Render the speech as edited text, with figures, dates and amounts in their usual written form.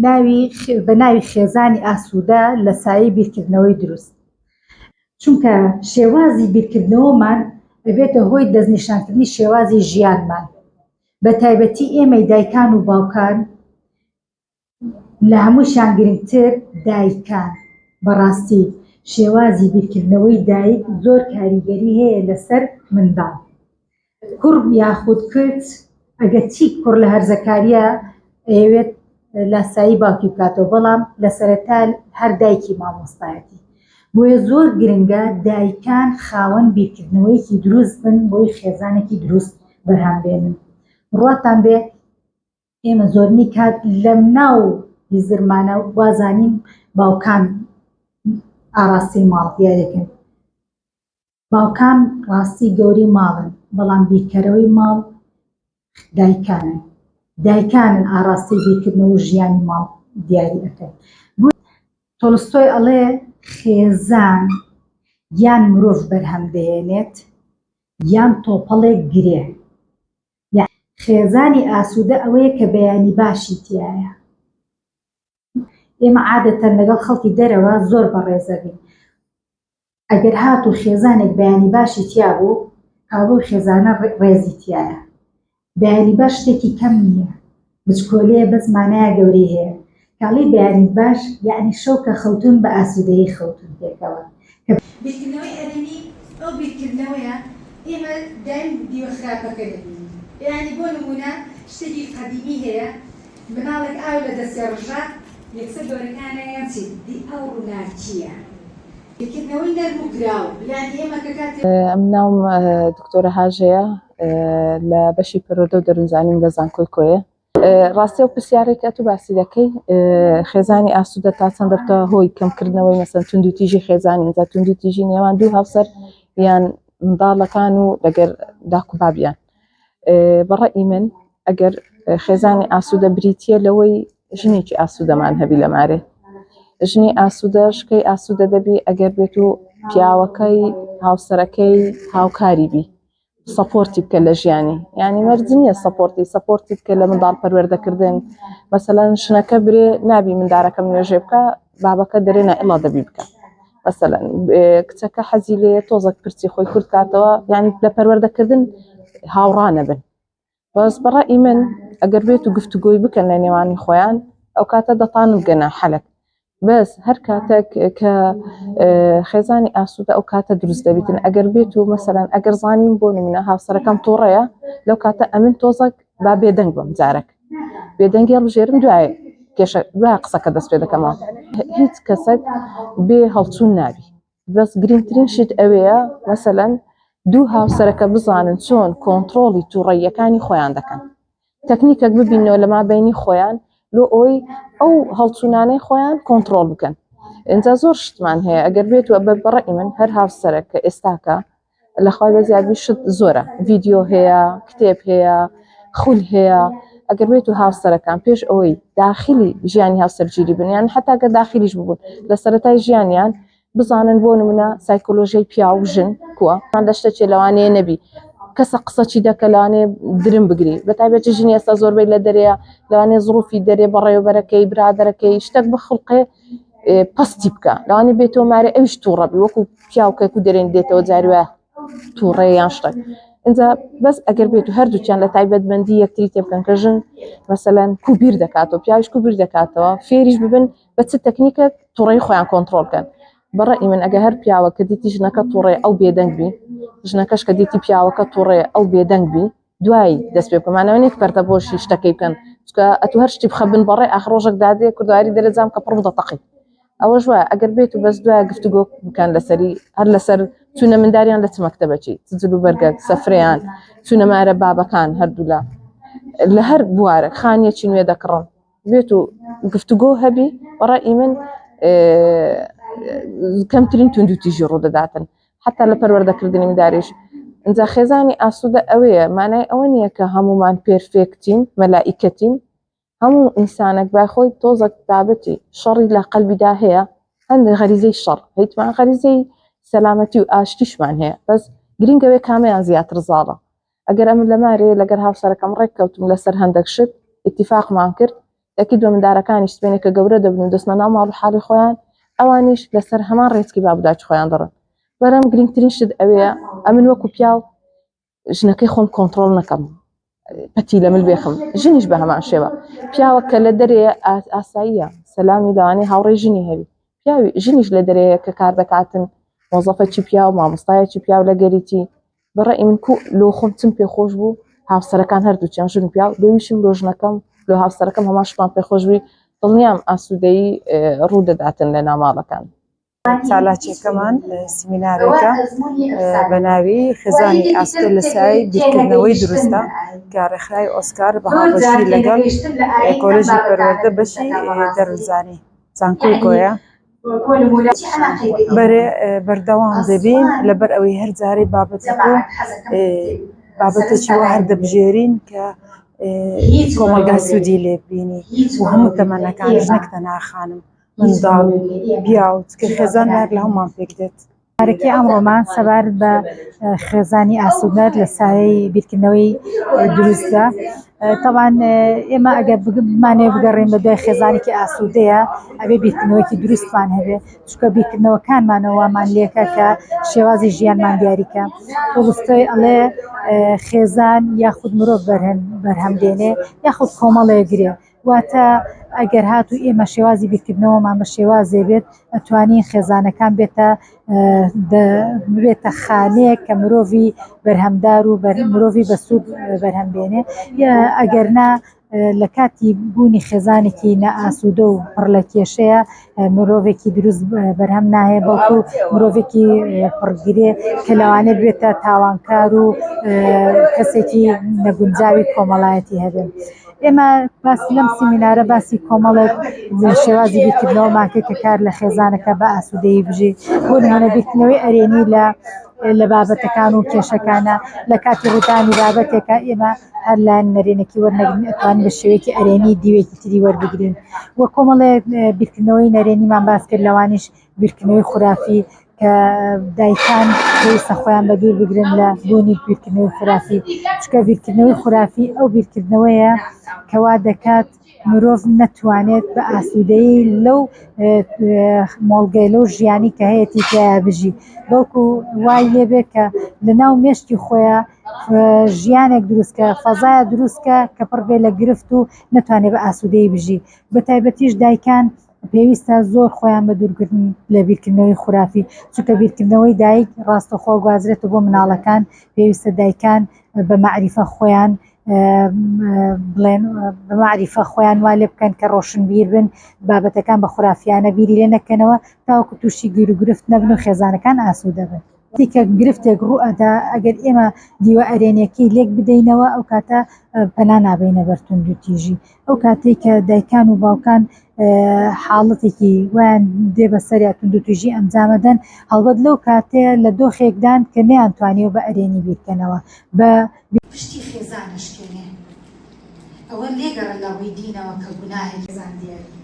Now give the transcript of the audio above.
ناوی بە ناوی خێزانی ئاسوودە لە سایەی بیرکردنەوەی دروست. چونکە شێوازی بیرکردنەوەمان ئەبێتە هۆی دەستنیشانکردنی شێوازی ژیانمان. بە تایبەتی ئێمەی دایکان و باوکان لە هەمووشیان گرنگتر دایکان. بەڕاستی شێوازی بیرکردنەوەی دایک زۆر کاریگەری هەیە لەسەر منداڵ. کوڕ یاخود کچ ئەگەر چی کوڕ لە هەرزەکاریە ئەیەوێت لاسایی باوکی بکاتەوە بەڵام لە سەرەتا هەر دایکی مامۆستایەتی بۆیە زۆر گرنگە دایکان خاوەن بیرکردنەوەیەکی دروست بن بۆی خێزانێکی دروست بەرهەم بێنن بڕواتان بێ ئێمە زۆرنی کات لەم ناو هزرمانە وازانین باوکان ئاراستەی ماڵ دیارەکەن باوکان ڕاستی گەورەی ماڵن، بەڵام بیرکەرەوەی ماڵ دایکانن. دایکانن ئاڕاستەی بیرکردنەوە و ژیانی ماڵ دیاری ئەکەن. تۆڵستۆی ئەڵێ خێزان یان مرۆڤ بەرهەم دەهێنێت یان تۆپەڵێک گرێ. یانی خێزانی ئاسوودە ئەوەیە کە بەیانی باشی تیایە. ئێمە عادەتەن لەگەڵ خەڵکی دەرەوە زۆر بەڕێزەبین. ئەگەر هاتوو خێزانێک بەیانی باشی تیا بوو کاڵۆ خێزانە ڕێزی تیایە. بەیانی باش شتێکی کەم نییە، بچکۆلەیە بەس مانایە گەورەی هەیە. کاڵی بەیانیت باش یەعنی شەو کە خەوتوون بە ئاسوودەیی خەوتوون پێکەوە کە. بیرکردنەوەی ئەرێنی ئەو بیرکردنەوەیە ئێمە دایم دیوە خراپەکە دەبینین یەعنی بۆ نموونە شتێکی قەدیمی هەیە مناڵێک ئاو لە دەستێ ڕژا یەکسەر گەورەکان ئەیان چی دی ئەو ڕووناکییە بیرکردنەوەی نەرم و کراو یانی ئێمە کە کاتێ. ئەمن ناوم دکتۆرە هاژەیە لە بەشی پەروەردە و دەروونزانیم لە زانکۆی کۆیە. ڕاستی ئەو پرسیارەی کە ئەتوو باسی دەکەی خێزانی ئاسوودە تا چەند دەبتە هۆی کەمکردنەوەی مەسەن توندوتیژی خێزانی ئینجا توندوتیژی نێوان دوو هاوسەر یان منداڵەکان و لەگەر داک و بابیان بەڕەئی من ئەگەر خێزانی ئاسوودە بریتە لەوەی ژنێکی ئاسوودەمان هەبی لە مارێ ژنی ئاسوودە شکەی ئاسوودە دەبی ئەگەر بێت و پیاوەکەی هاوسەرەکەی هاوکاری بی support ی بکە لە ژیانی یعنی مەرج نییە support ی support ی بکە لە منداڵ پەروەردەکردن مەسەلەن ژنەکە برێ نابی مندارەکەم نوێژێ بکە بابەکە دەرێ نائڵا دەبی بکە مەسەلەن کچەکە حەزی لێ تۆزەک پرچی خۆی کورت کاتەوە یان لە پەروەردەکردن هاوڕا نەبن بەس بەڕای من ئەگەر بێت و گفتوگۆی بکەن لە نێوانی خۆیان ئەو کاتە دەتان بگەنە حەلک بەس هەر کاتێک کە خێزانی ئاسوودە ئەو کاتە دروست دەبیتن ئەگەر بێت و مەسەلەن ئەگەر زانیم بۆ نمونە هاوسەرەکەم تووڕەیە لەو کاتە ئەمن تۆزەک با بێدەنگ بم جارێک بێدەنگی هەڵبژێرم دوای کێشە دوای قسەکە دەست پێ دەکەمەوە هیچ کەسێک بێ هەڵچوون نابی بەس گرنگترین شت ئەوەیە مەسەلەن دوو هاوسەرەکە بزانن چۆن کۆنتڕۆڵی تووڕەییەکانی خۆیان دەکەن تەکنیکێک ببینەوە لە مابینی خۆیان لۆ ئەوی ئەو هەڵچوونانەی خۆیان کۆنتڕۆڵ بکەن ئینجا زۆر شتمان هەیە ئەگەر بێت و بە بەڕەئی من هەر هاوسەرە کە ئێستاکە لەخوای بەزیادبی شت زۆرە ڤیدیۆ هەیە کتێب هەیە خول هەیە ئەگەر بێت و هاوسەرەکان پێش ئەوەی داخلی ژیانی هاوسەرگیری بن یان حتا گەر داخلیش ببوون لە سەرەتای ژیانیان بزانن بۆ نمونە سایکۆلۆژیای پیاو و ژن کووە لە شتەچێ لەوانەیە نەبی کەسە قسەچی دەکە لەوانەیە درم بگری بە تایبەتی ژنی ئێستا زۆربەی لە دەرەیە لەوانەیە زروفی دەرێ بەڕێوەبەرەکەی برادەرەکەی شتێک بخڵقێ پەستی بکە لەوانەیە بێتەوە مارێ ئەویش تووڕە بی وەکو پیاو کە کو دەرێن دێتەوە جاری وایە تووڕەیە یان شتێک اینجا بەس ئەگەر بێت و هەردووکیان لە تایبەتمەندی یەکتری تێبکەن کە ژن مەسەلەن کو بیر دەکاتەوە پیاویش کو بیر دەکاتەوە فێریش ببن بە چ تەکنیکێک تووڕەی خۆیان کۆنتڕۆڵ بکەن بەڕەئی من ئەگە هەر پیاوە کە دیتی ژنەکە تووڕێ ئەو بێدەنگ بی ژنەکەش کە دیتی پیاوەکە تووڕێ ئەو بێدەنگ بی دوای دەست پێ بکەمانەوە نیە پەردە بۆشی شتەکەی بکەن چونکە ئەتو هەر شتی بخە بن بەڕێ ئاخر ڕۆژێک دادێ کوردواری دەرێ جام کە پڕ بوو دەتەقی ئەوەش وایە ئەگەر بێت و بەس دوای گفتوگۆ بکەن لەسەری هەر لەسەر چونە منداریان لە چ مەکتەبەکی چ جل و بەرگەک سەفرەیان چونە مارە بابەکان هەردوولا لە هەر بوارە خانیەکی نوێ دەکڕن بێت و گفتوگۆ هەبی بەڕای من کەمترین توندوتیژی ڕوودەداتن حتا لە پەروەردەکردنی منداریش ئینجا خێزانی ئاسوودە ئەوەیە مانای ئەوە نییە کە هەمومان perfect ین مەلائیکەتین هەموو ئینسانێک بای خۆی تۆزەک بابەتی شەڕی لە قەلبیدا هەیە هەندێک غەریزەی شەڕ هیچمان غەریزەی سەلامەتی و ئاشتیشمان هەیە بەس گرنگەوەی کامیان زیاتر زاڵە ئەگەر ئەمن لە مارێ لەگەر هاوسەرەکەم ڕێک کەوتم لەسەر هەندێک شت ئیتیفاقمان کرد. تەکید بە مندارەکانیش سبەینێ کە گەورە دەبن و دەچنە ناو ماڵ و حاڵی خۆیان ئەوانیش لەسەر هەمان ڕێچکی باب و دایکی خۆیان دەڕۆن. بەرەم گرنگترین شت ئەوەیە ئەمن وەکو پیاو ژنەکەی خۆم کۆنتڕۆڵ نەکەم پەتی لە مل بێخم ژنیش بە هەمان شێوە پیاوە کە لە دەرێ ئاساییە سەلامی لەوانەیە هاوڕێی ژنی هەبی پیاوی ژنیش لە دەرەیە کە کار دەکاتن مۆزەفەکی پیاو مامۆستایەکی پیاو لە گەریتی بەڕێ من کو لۆ خۆم چم پێ خۆش بوو هاوسەرەکان هەردووکیان ژن و پیاو لۆویشم لۆ ژنەکەم لۆ هاوسەرەکەم هەمان شتمان پێ خۆش بووی دڵنیام ئاسوودەیی ڕوو دەداتن لە ناو ماڵەکان. چالاکیەکەمان سیمینارێکە بە ناوی خێزانی ئاسوودە لە سایەی بیرکردنەوەی دروستە کە ڕێکخراوی ئۆسکار بە هاوبەشی لەگەڵ کۆلێژی پەروەردە بەشی دەروونزانی زانکۆی کۆیە بەرێ بەردەوام دەبین لەبەر ئەوەی هەر جارەی بابەتێک و بابەتێکی وا هەر دەبژێرین کە کۆمەڵگا سوودی لێ ببینی و هەموو تەمەنەکان ژنەک تەنها خانم منداڵ پیاو چونکە خێزان هەر لە هەموومان پێک دێت. کارەکەی ئەمڕۆمان سەبارەت بە خێزانی ئاسوودە لە سایەی بیرکردنەوەی دروستدا تەبعەن ئێمە ئەگەر بمانەوێ بگەڕێین بە دوای خێزانێکی ئاسوودەیە ئەبێ بیرکردنەوەیەکی دروستمان هەبێ چونکە بیرکردنەوەکانمانەوە وامان لێکە کە شێوازی ژیانمان دیاریکە تۆڵستۆی ئەڵێ خێزان یاخود مرۆڤ بەرهەم دێنێ یاخود کۆمەڵێ گرێ واتە ئەگەر هاتوو ئێمە شێوازی بیرکردنەوەمان بە شێوازێ بێت ئەتوانین خێزانەکان بێتە ببێتە خانەیەک کە مرۆڤی بەرهەمدار و مرۆڤی بەسوود بەرهەم بێنێ ئەگەر نا لە کاتی بوونی خێزانێکی نائاسوودە و پڕ لە کێشەیە مرۆڤێکی دروست بەرهەم ناهێ بەڵکو مرۆڤێکی پڕگرێ کە لەوانەیە بێتە تاوانکار و کەسێکی نەگونجاوی کۆمەڵایەتی هەبێت. ئێمە باس لەم سیمینارە باسی کۆمەڵێک شێوازی بیرکردنەوەمان کرد کە کار لە خێزانەکە بە ئاسوودەیی بژی بۆ نمونە بیرکردنەوەی ئەرێنی لە لە بابەتەکان و کێشەکانە لە کاتی ڕوودانی بابەتێکە ئێمە هەر لایەن نەرێنەکی وەرنەگرین ئەتوانین بە شێوەیەکی ئەرێنی دیوێکی تری وەربگرین و کۆمەڵێک بیرکردنەوەی نەرێنیمان باس کرد لەوانیش بیرکردنەوەی خورافی کە دایکان پێویستە خۆیان بە دوور بگرن لە بوونی بیرکردنەوەی خورافی چونکە بیرکردنەوەی خورافی ئەو بیرکردنەوەیە کەوا دەکات مرۆڤ نەتوانێت بە ئاسوودەیی لەو مۆڵگەی لەو ژیانی کە هەیەتی تیایا بژی بەڵکو وای لێبێت کە لەناو مێشکی خۆیان ژیانێک دروستکە فەزایە دروستکە کە پڕ بێ لە گرفت و نەتوانێت بە ئاسوودەیی بژی بە تایبەتیش دایکان پێویستە زۆر خۆیان بە دوورگرن لە بیرکردنەوەی خورافی چونکە بیرکردنەوەی دایک ڕاستەخۆ گوازرێتەوە بۆ مناڵەکان پێویستە دایکان بە مەعریفە خۆیان بڵێن بە مەعریفە خۆیان وا لێ بکەن کە ڕۆشنبیر بن بابەتەکان بە خورافیانە بیری لێ نەکەنەوە تاوەکو تووشی گیروگرفت نەبن و خێزانەکان ئاسوودە بن. کە گرفتێک ڕوو ئەدا ئەگەر ئێمە دیوە ئەرێنیەکەی لێک بدەینەوە ئەو کاتە پەنا نابەینە بەر توندوتیژی ئەو کاتەی کە دایکان و باوکان حاڵەتێکی وایان دێ بەسەریا توندوتیژی ئەنجامەدەن هەڵبەت لەو کاتەیە لە دۆخێکدان کە نەیانتوانیوە بە ئەرێنی بیرکەنەوە بە پشتی خێزان ئەشکێنێ ئەوە لێگەڕە لە ڕووی دینەوە کە گوناهێکی خێزان دیاری.